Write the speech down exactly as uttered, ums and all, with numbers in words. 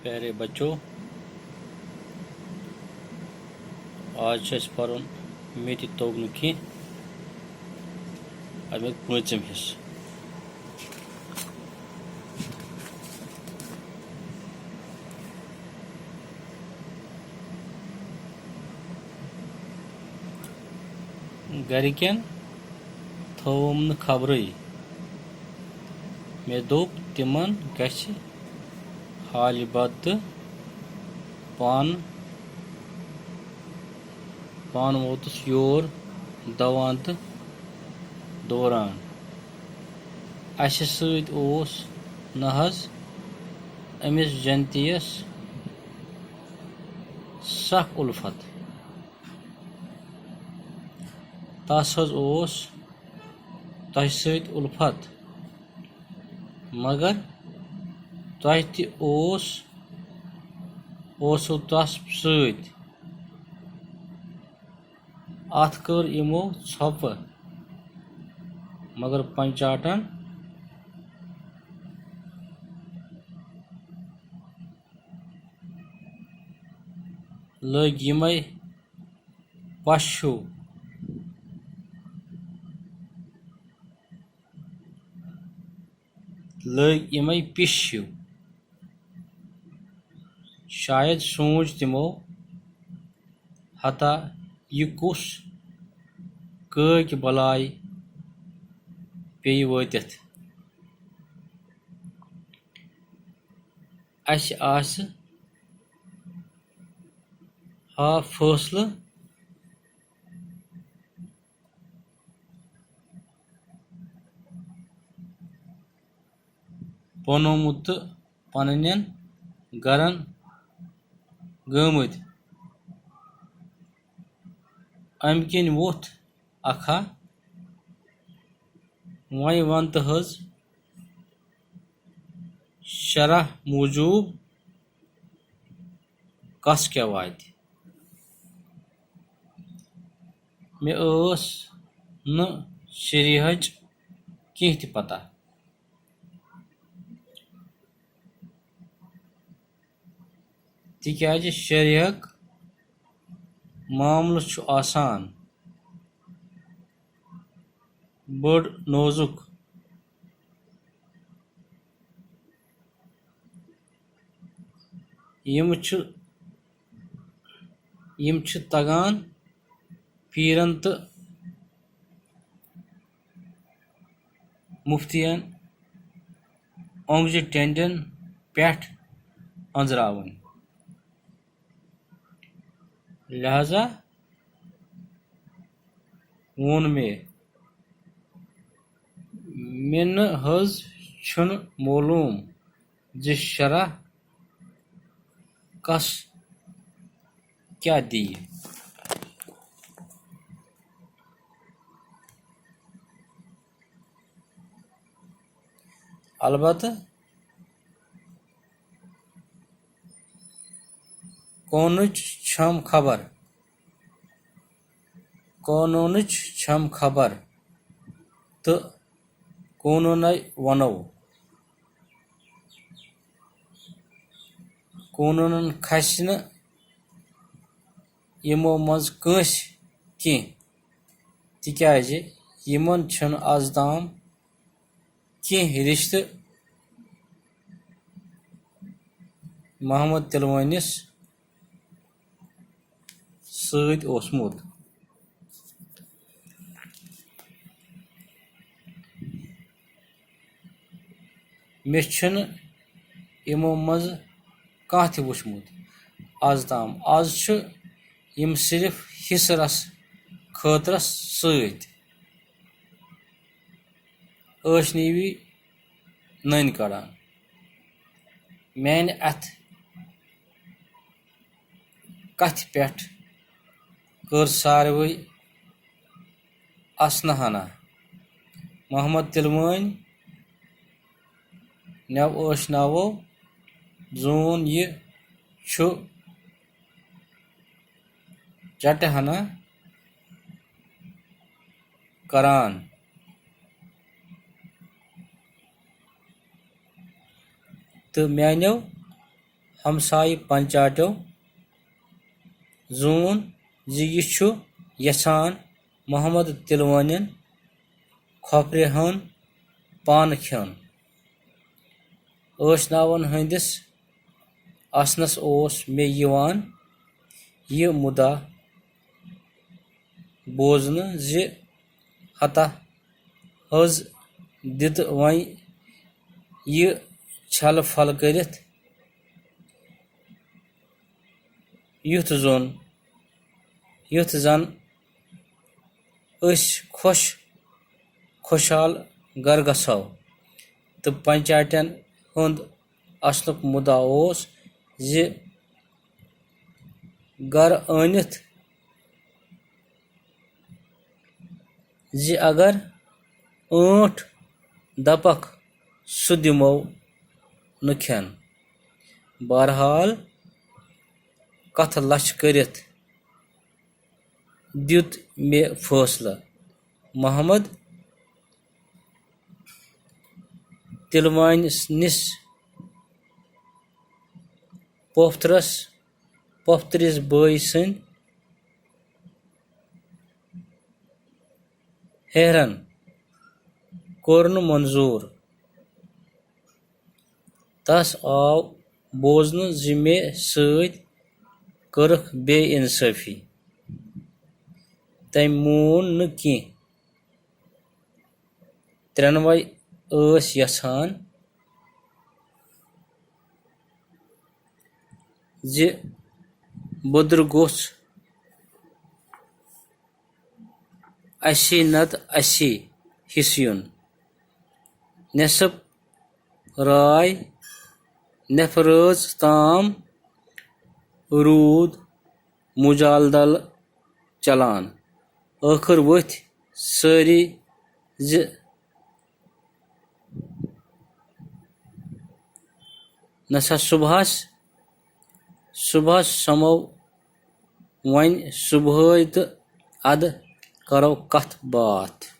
پیارے بچو، آز چھُ اَسہِ پَرُن مےٚ تہِ توٚگ نہٕ کینٛہہ، اَمیُک پوٗنٛژِم حصہٕ۔ گَرِکٮ۪ن تھٲوٕم نہٕ خبرٕے۔ مےٚ دوٚپ، تِمَن گژھِ حالہِ بد تہٕ پانہٕ، پانہٕ ووتُس یور دوان تہٕ دوران۔ اَسہِ سۭتۍ اوس نہ حظ أمِس جنتی یَس سخ اُلفت۔ تَس حظ اوس تۄہہِ سۭتۍ اُلفت، مگر تۄہہِ تہِ اوس، اوسوٕ تَس سۭتۍ۔ اَتھ کٔر یِمو ژھۄپہٕ، مگر پنچاٹن لٔگۍ یِمے پَش ہیوٗ، لٔگۍ یِمے پِش ہیوٗ۔ شاید سوٗنٛچ تِمو، ہتا یہِ کُس کٲکۍ بلاے پیٚیہِ وٲتِتھ۔ اَسہِ آسہِ ہا فٲصلہٕ بنومُت تہٕ پننٮ۪ن گرن گٲمٕتۍ۔ امہِ کِنۍ ووٚتھ اکھا، وۄنۍ ون تہٕ حظ، شرح موٗجوٗب کس کیٛاہ واتہِ؟ مےٚ ٲس نہٕ شریحٕچ کینٛہہ تہِ پتہ، تِکیٛازِ شریحُک معاملہٕ چھُ آسان بٔڑ نوزُک۔ یِم چھِ، یِم چھِ تَگان پیٖرَن تہٕ مُفتِیَن اونٛگجہِ ٹٮ۪نٛڈٮ۪ن پٮ۪ٹھ أنٛزراوٕنۍ۔ لہذا ووٚن مےٚ، مےٚ نہٕ حظ چھُنہٕ معلوٗم زِ شرح کس کیٛاہ دِیہِ۔ البتہٕ قونوٗنٕچ چھم خبر، قونوٗنٕچ چھم خبر تہٕ قونوٗنَے وَنو۔ قونوٗنَن کھسہِ نہٕ یِمو منٛز کٲنٛسہِ کینٛہہ، تِکیٛازِ یِمَن چھُنہٕ از تام کینٛہہ رِشتہٕ محمد تِلوٲنِس سۭتۍ اوسمُت۔ مےٚ چھُنہٕ یِمو منٛزٕ کانٛہہ تہِ وُچھمُت از تام۔ از چھُ یِم صرف حِصہٕ رَس خٲطرَس سۭتۍ ٲشنیوی نٔنۍ کڑان۔ میانہِ اَتھٕ کَتھِ پٮ۪ٹھ کٔر ساروٕے اَسنہٕ ہنا۔ محمد تِلوٲنۍ نٮ۪و ٲشناوو زوٗن یہِ چھُ چٹہٕ ہنا کران۔ تہٕ میانیو ہمسایہِ پنچاٹیو زون زِ یہِ چھُ یژھان محمد تِلوٲنٮ۪ن کھوپرِ ہُنٛد پان کھیوٚن۔ ٲشناون ہٕنٛدِس آسنس اوس مےٚ یِوان یہِ مُدا بوزنہٕ زِ ہتا حض دِتہٕ وۄنۍ یہِ چھلہٕ پھل کٔرِتھ، یُتھ زوٚن، یُتھ زن أسۍ خۄش خۄشحال گرٕ گژھو۔ تہٕ پنچایتن ہُنٛد اصلُک مُدا اوس زِ گرٕ أنِتھ زِ اگر ٲنٛٹھ دپکھ، سُہ دِمو نہٕ کھٮ۪ن۔ بہرحال، کتھٕ لچھ کٔرِتھ دیُت مےٚ فٲصلہٕ۔ محمد تِلوٲنِس پوفترس، پوفترِس بٲے سٕنٛدۍ ہیرن کوٚر نہٕ منظوٗر۔ تس آو بوزنہٕ زِ مےٚ سۭتۍ کٔرٕکھ بے انصٲفی۔ تٔمۍ مون نہٕ کینٛہہ۔ ترٛٮ۪نوَے ٲسۍ یژھان زِ بُدر گوٚژھ اَسی نتہٕ اَسی حصہٕ یُن۔ نٮ۪صٕف راے نٮ۪فرٲژ تام روٗد مُجادلہٕ چلان۔ ٲخٕر ؤتھۍ سٲری زِ نسا صُبحس، صُبحس سمو وۄنۍ صُبحٲے تہٕ اَدٕ کرو کتھ باتھ۔